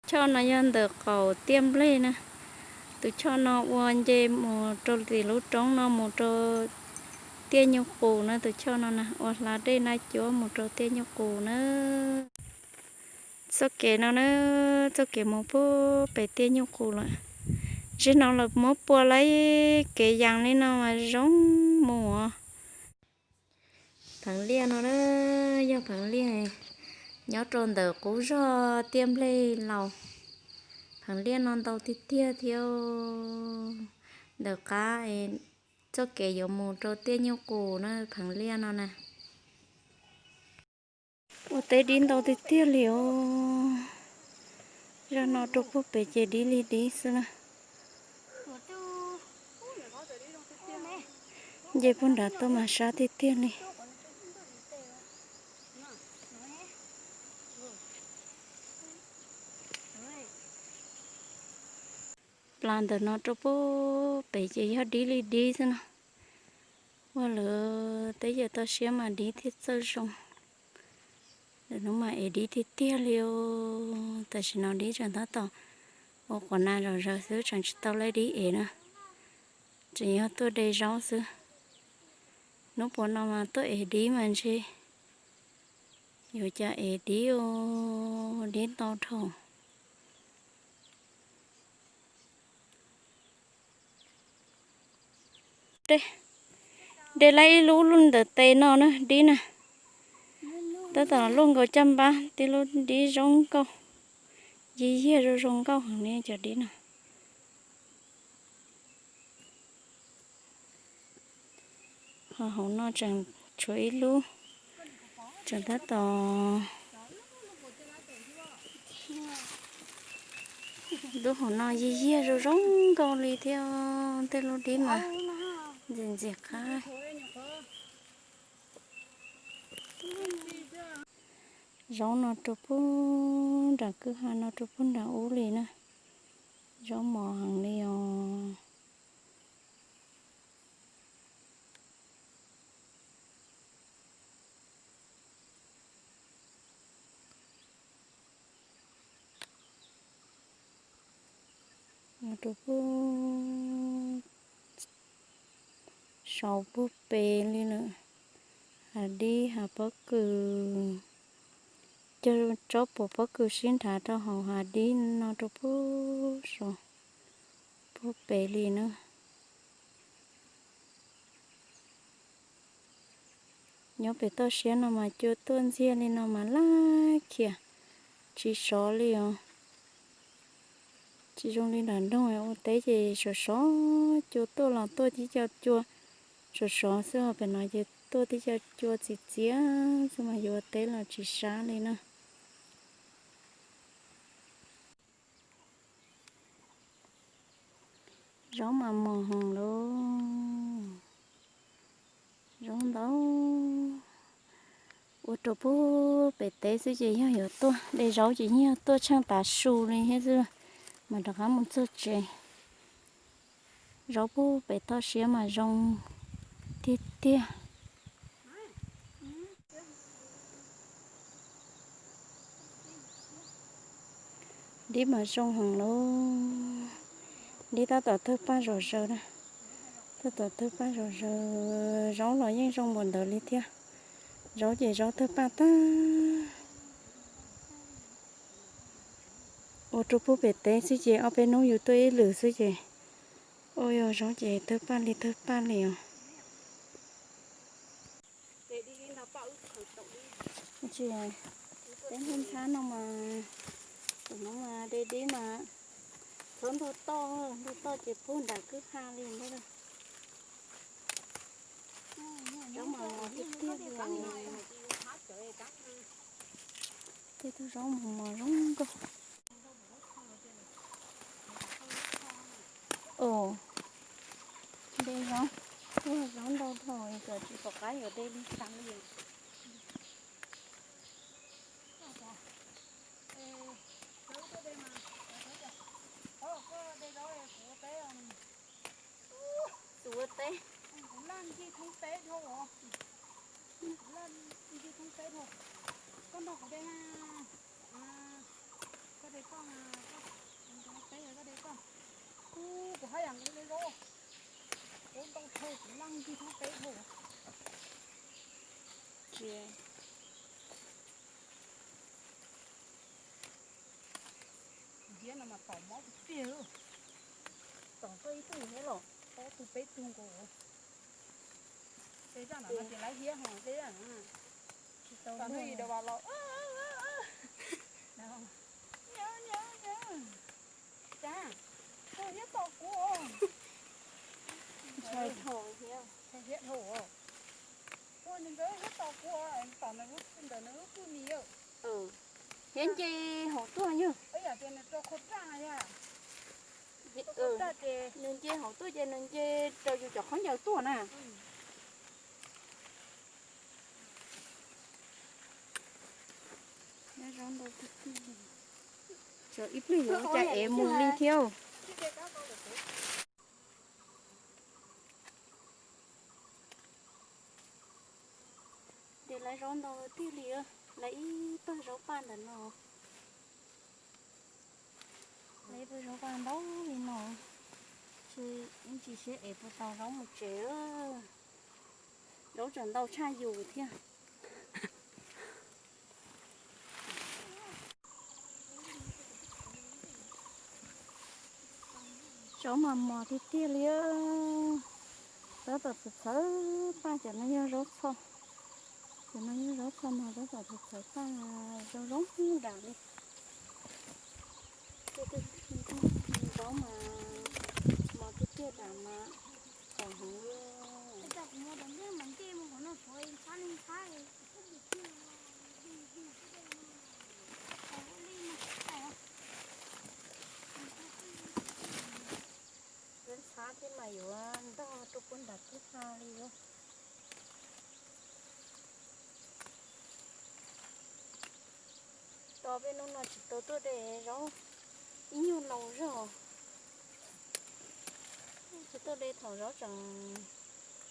Choj no yog ntawm qaum tiaj nplej na. Tus choj no ua nce mus rau tim lub roob no mus rau tiaj nyuj qus na. Tus choj no na ua hla dej Naj Cuab mus rau tiaj nyuj qus na. Txoj kev no na, txoj kev mus puag pem tiaj nyuj qus lawm. Zaum no lawv muab pua lawm, kev yas li no mas zoo mus. Pheev liaj no na, yog pheev liaj nyob rau ntawm qub zog tiaj nplej laus. Pheev liaj no ntau tiag tiag thiab. Ntawm qab txoj kev yuav mus rau tiaj nyuj qus na, pheev liaj no na. Ua teb dib ntau tiag tiag li os. Zaj no rau puag pem ces dib li dib xwb na. Nce puag nrad tuaj mas sab tiag tiag li. Plas ntawm no rau puag pem ces yog dib li dib xwb no. Ua lawv teb chaws toj siab mas dib thiaj txawj zoo. Ntawm no mas ev dib tiag tiag li os. Tam sim no dib tseem tab tom ua quav na zom zaws xwb, tseem tsis tau laij dib ev na. Tseem yog tuaj de zaub xwb. Hnub puas no mas tuaj ev dib mas ntshe yuav cas ev dib os, dib ntau dhau. De, de lawm ib lub ntawm tes no na, dib na. Tab tom luaj nkaus caj npab, tib lub dib zoo nkauj, yig yiag zoo zoo nkauj heev li cov dib no. Ho hauv no tseem tshuav ib lub, tseem tab tom, lub hauv no yig yiag zoo zoo nkauj li thiab, tej lub dib mas ntxias ntxias qab. Zaub no rau puag nram kwj ha no rau puag nram ub li na. Zaub mos heev li os. Rau puag saud puag pem li lawm. Hav dib hav pob kws, cog tsob puas pob kws sib nrhav rau hauv hav dib no rau puag saud puag pem li na. Nyob pem toj siab no mas cua tuaj ntxiag li no mas laj khiam, tsis sov li os. Tsis zoo li nram nroog, ua teb ces sov sov, cua tuaj los tuaj tib co cua sov sov xwb, ho pem no ces tuaj tib co cua txias txias xwb mas yuav ua teb los tsis sab li na. Zaub mas mos heev lauj. Zaub ntau. Ua rau puag pem teb xwb ces yog yuav tuaj de zaub ces yeej yog tuaj tsheej tav su li thiab xwb, mas rov qab mus txog tsev. Zaub puag pem toj siab mas zoo tiag tiag. Dib mas zoo heev lauj. Dib tab tom tawg paj zom zaws na. Tab tom tawg paj zom zaws, zaub los yeej zoo npaum ntawd li thiab. Zaub ces zaub tawg paj tag. Ua rau puag pem teb xwb ces ob peb hnub yus tuaj ib lwm xwb ces, ua yog zaub ces tawg paj li tawg paj li os. Tsis, peb hnub ntxhab no mas, tus no mas de dib mas txhob ntug toj, ntug toj ces puag nram kwj ha li ntag. Zaub mas mos tiag tiag li. Tej tug zaub mos mos zoo nkauj. Ua, de zaub, ua zaub ntau dhau, tsis pom qab yuav de li cas li. Tus ua teb, kuv laj ncig thoob teb dhau os. Kuv laj ncig thoob teb dhau. Koj nrog kuv de na. Koj de koj na. Ntau zaub, kuv ntau dhau kuv laj ncig thoob peb dhau. Tsis Hiab no mas tom mob tiag tiag. Tom tuaj ib tug hiab los ob tug peb tug nkaus. Peb zaj no no ces lawv hiab ho peb zaj no. Tsis tau tom hnub ib dau vas los. Cas, koj hiab tom kuv. Ntshai dhau hiab. Ntshai hiab dhau. Ua nws nkawd hiab tom kuv, tom nws lub, ntawm nws lub txuj mis. Hiab nce hauv tuaj yog. Ib yam tias nws rau khau raj yog. Nws nce hauv tuaj ces nws nce rau yus cov khaub ncaws tuaj na. Zaub ntau tiag tiag. Tsam ib pliag yuav ua cas ev mus li thiab. Ces lawv zaub ntau tiag li, lawv ib pawg zaub paj ntawm no. Lawv ib pawg zaub paj ntau li no, ib ntsis siab es puas tau zaub mus tsev. Zaub tseem ntau tshaj yus thiab. Zaub mas mos tiag tiag li. Tab tom txhawv txhawv paj, cov no yog zaub txho. Cov no yog zaub txho mas tab tom txhawv txhawv paj, zoo zoo dam li. Zaub mas mos tiag tiag dam mas txaus heev li. Ntxhab thiab mas yuav ntog rau puag nram kwj ha li os. Tos peb hnub no tsis tau tuaj de zaub ib nyuag laus zog. Tsis tuaj de thaum zaub tseem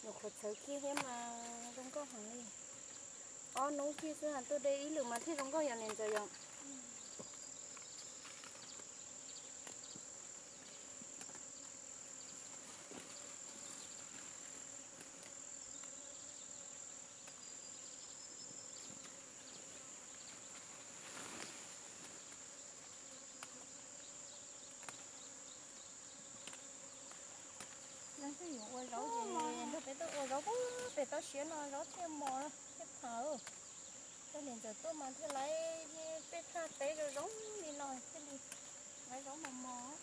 nyuam qhuav txhawv kiag thiab mas zoo nkauj heev li. Ob hnub kiag xwb tuaj de ib lwm mas thiaj zoo nkauj yom niam ntxawm yom. Leej twg yuav ua zaub ces nrog peb tuaj ua zaub pem toj siab no zaub thiaj mos thiaj pham. Coj niam ntxawm tuaj mas thiaj laiv tej thaj teb zoo zoo li no thiaj li laiv zaub mos mos.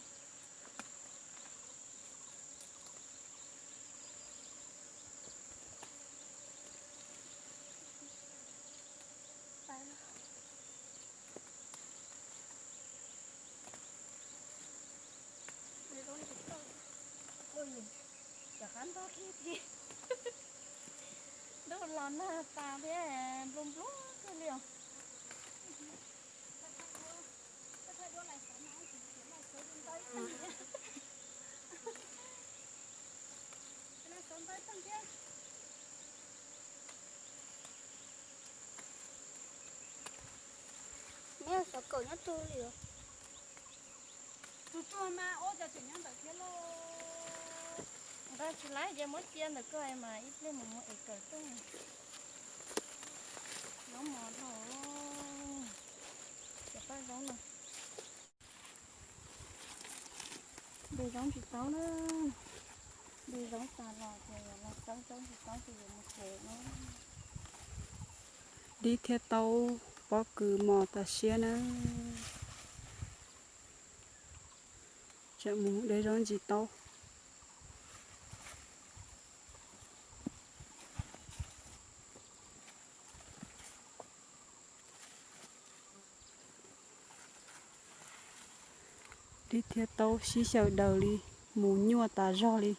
Cov qab ntog kiag thiab. Ntuj los nag tas thiab nplua nplua kiag li os. Meb xov kawm nyob twg li os? Tus tsuag mas ua cas tseem nyob ntawm thiab lauj. Nqa tsis laib ces muab cia ntawm ko mas ib pliag mus muab ev kawm tuaj. Zaub mos dhau. Cov paj zaub no. De zaub tsis taub na. De zaub tas los ces los xawb zaub tsis taub ces yuav mus tsev no. Dib thiab taub pob kws mos tas siab na. Tseem mus de zaub ntsis taub. Dib thiab taub sib xyaw daws li, mus nyuaj tas zog li.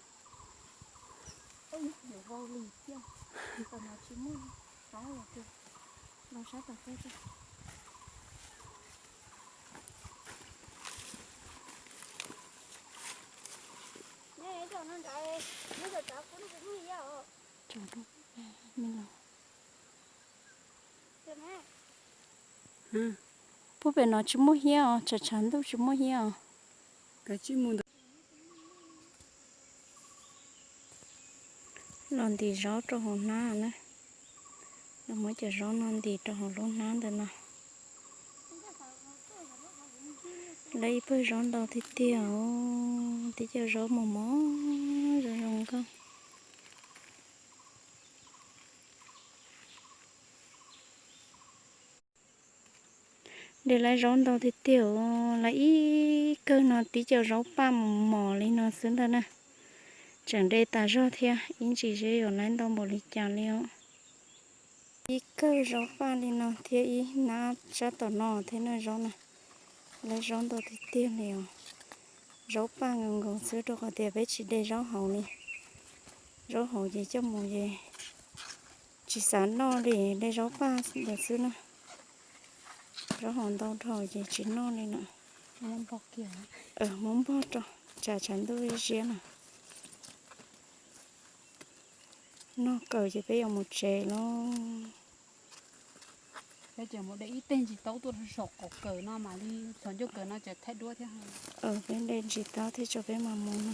Puag pem no tsis muaj hiab os, tshav tshav ntuj tsis muaj hiab os. Kav tsij mus ntawd. Los ntim zaub rau hauv hnab na. Los muab cov zaub no ntim rau hauv lub hnab ntawm no. Lawv ib pawg zaub ntau tiag tiag, tib co zaub mos mos zoo zoo nkauj. De lawv zaub ntau tiag tiag, lawv ib kawg no tib co zaub paj mos mos li no xwb ntag na. Tseem de tas zog thiab, ib ntsis seb yuav lawv ntau npaum li cas li os. Ib kawg zaub paj li no thiab ib hnab sab tom no thiab na zaub na. Lawv zaub ntau tiag tiag li os. Zaub paj nkaus nkaus xwb rau qhov tias peb tsis de zaub hauv li. Zaub hauv ces coj mus ces tsis xav noj li, de zaub paj ntawd xwb na. Zaub hauv ntau dhau ces tsis noj li na. Muab npog rau, tsam tshav ntuj ziab na. Noj kawg ces peb yuav mus tsev lauj. Peb ces mus de ib teg ntsis taub tuaj zaum qaum kawg no mam li txhos ncauj kawg no ces thaij duab thiab. Peb de ntsis taub thiab tso peb mam mus no.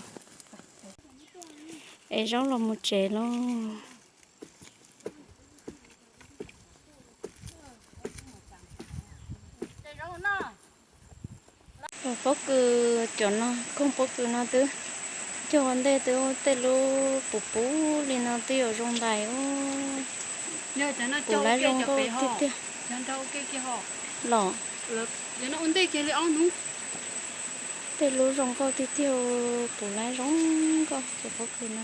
Es zaub los mus tsev lauj. Pob kws cov no, koog pob kws no twb cog ua ntej twb tej lub puv puv li no twb yuav zoo ntais. Puv lab zoo nkauj tiag tiag. Los, tej lub zoo nkauj tiag tiag, puv lab zoo nkauj cov pob kws no.